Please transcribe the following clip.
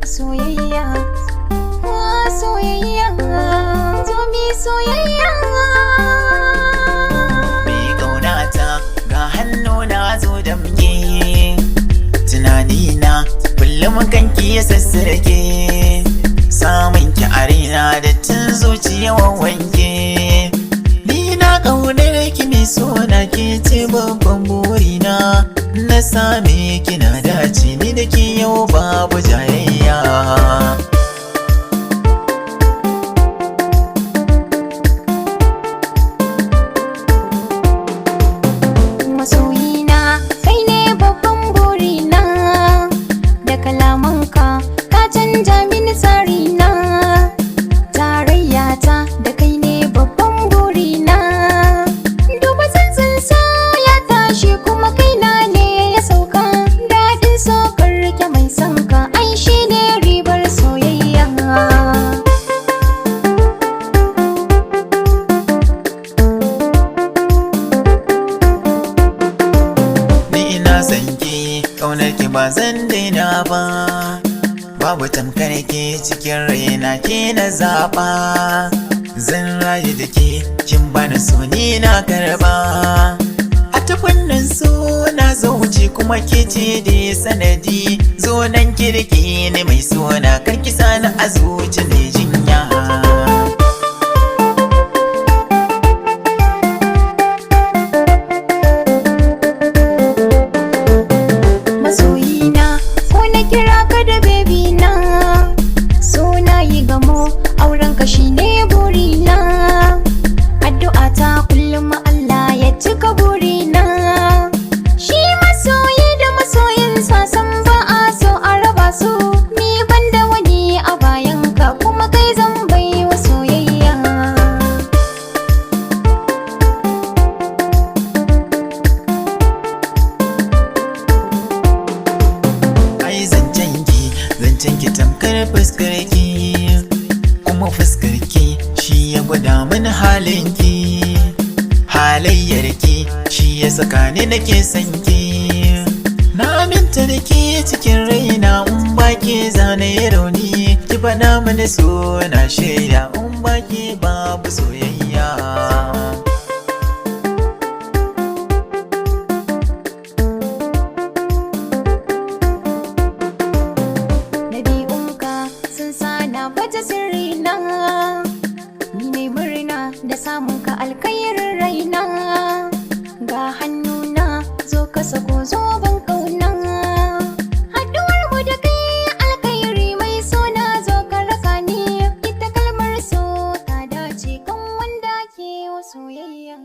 Soyayya, soyayya, zo mi soyayya. Mai ƙaunata, ga hannu na zo damke. Tunanina kullum kanki ya sassarke. Samun ki a raina da tun zuciya wanke. Ni na ƙaunar ki mai sona, ke ce babban burina. Na same ki na dace, ni da ke yau babu jayayya. Masoyina, kai ne babban burina. Da kalamanka ka canja mini tsarina. Tarayyata da kai ne babban burina. Duba tsantsan ya tashi kuma kaina ne ya sauka. Daɗin so rike mai sanka, ai shi ne ribar soyayya. Ni ina son ki, ƙaunar ki ba zan daina ba. Babu tamkar ke cikin raina, ke na zaɓa. Zan rayu da ke, kin bani so ni na karɓa. A ta fannin so na zauce kuma ke ce da sanadi. Zo nan kirki ne mai sona, kar ki sani a zuci ne jinya. Masoyina, ko na kira ka da baby na, so na yi gamo, auren ka shine burina. Addu'a ta kullum Allah ya cika burina. Shi masoyi da masoyinsa san ba a so a raba su. Ni banda wani a bayan ka, kuma kai zan bai wa soyayya. Ai zancen ki, zancen ki tamkar fuskar ki, kuma fuskar ki shi ya gwada mini halin ki, halayyar ki shi ya saka ni nake son ki. Na aminta da ke cikin raina, in ba ke zane rauni. Ki faɗa mini so na shaida, in ba ke babu soyayya. Ɗabi'unka sun sa na baje sirrina. Ni ne murna da samun ka, alkhairin raina. Ga hannuna, zo ka sako zoben kauna. Haɗuwar mu da kai alkhairi, mai sona, zo ka raka ni. Ita kalmar so ta dace kan wanda ke wa soyayya.